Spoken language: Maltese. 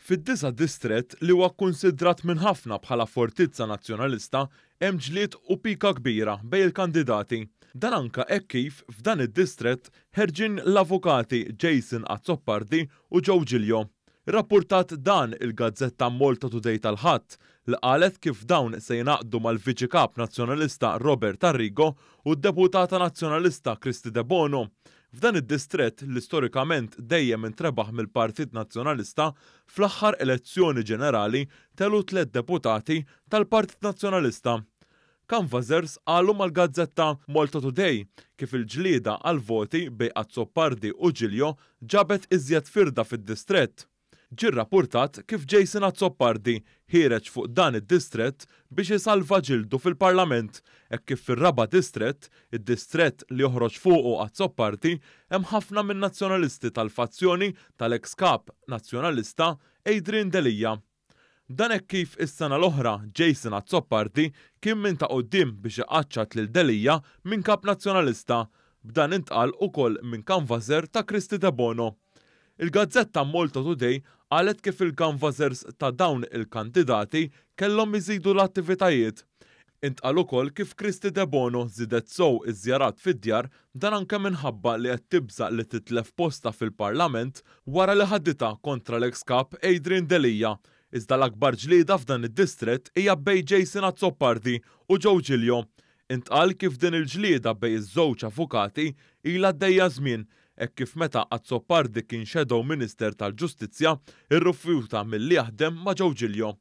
Fid-disa' distrett li huwa kkunsidrat minn ħafna bħala fortizza Nazzjonalista hemm ġlied u pika kbira bejn il-kandidati. Dan anke hekk kif f'dan id-distrett ħerġin l-avukati Jason Azzopardi u Joe Giglio. Irrappurtat dan il-gazzetta Malta Today tal-Ħadd li qalet kif dawn se jingħaqdu mal-Viċi Kap Nazzjonalista Robert Arrigo u d-Deputata Nazzjonalista Kristy Debono. F'dan id-distrett li storikament dejjem intrebaħ mill-Partit Nazzjonalista, fl-aħħar elezzjoni ġenerali telgħu tlett deputati tal-Partit Nazzjonalista. Canvassers qalu mal-gazzetta Malta Today kif il-ġlieda għall-voti bejn Azzopardi u Giglio ġabet iżjed firda fid-distrett. Ġie rrappurtat kif Jason Azzopardi ħiereġ fuq dan id-distrett biex isalva ġildu fil-Parlament hekk kif fir-raba' distrett, id-distrett li joħroġ fuqu Azzopardi, hemm ħafna min-Nazzjonalisti tal-fazzjoni tal-eks Kap Nazzjonalista Adrian Delia. Dan hekk kif is-sena l-oħra Jason Azzopardi kien minn ta' quddiem biex iqaċċat lil Delia minn Kap Nazzjonalista. B'dan intqal ukoll minn canvasser ta' Kristy Debono. Il-gazzetta Malta Today qalet kif il-canvassers ta' dawn il-kandidati kellhom iżidu l-attivitajiet. Intqal ukoll kif Kristy Debono żiedet sew iż-żjarat fid-djar dan anke minħabba li qed tibża' li titlef postha fil-Parlament wara li ħaditha kontra l-eks Kap Adrian Delia. Iżda l-akbar ġlieda f'dan id-distrett hija bejn Jason Azzopardi u Joe Giglio. Intqal kif din il-ġlieda bejn iż-żewġ avukati ilha għaddejja żmien hekk kif meta Azzopardi kien Shadow Minister tal-Ġustizzja rrifjuta milli jaħdem ma' Joe Giglio.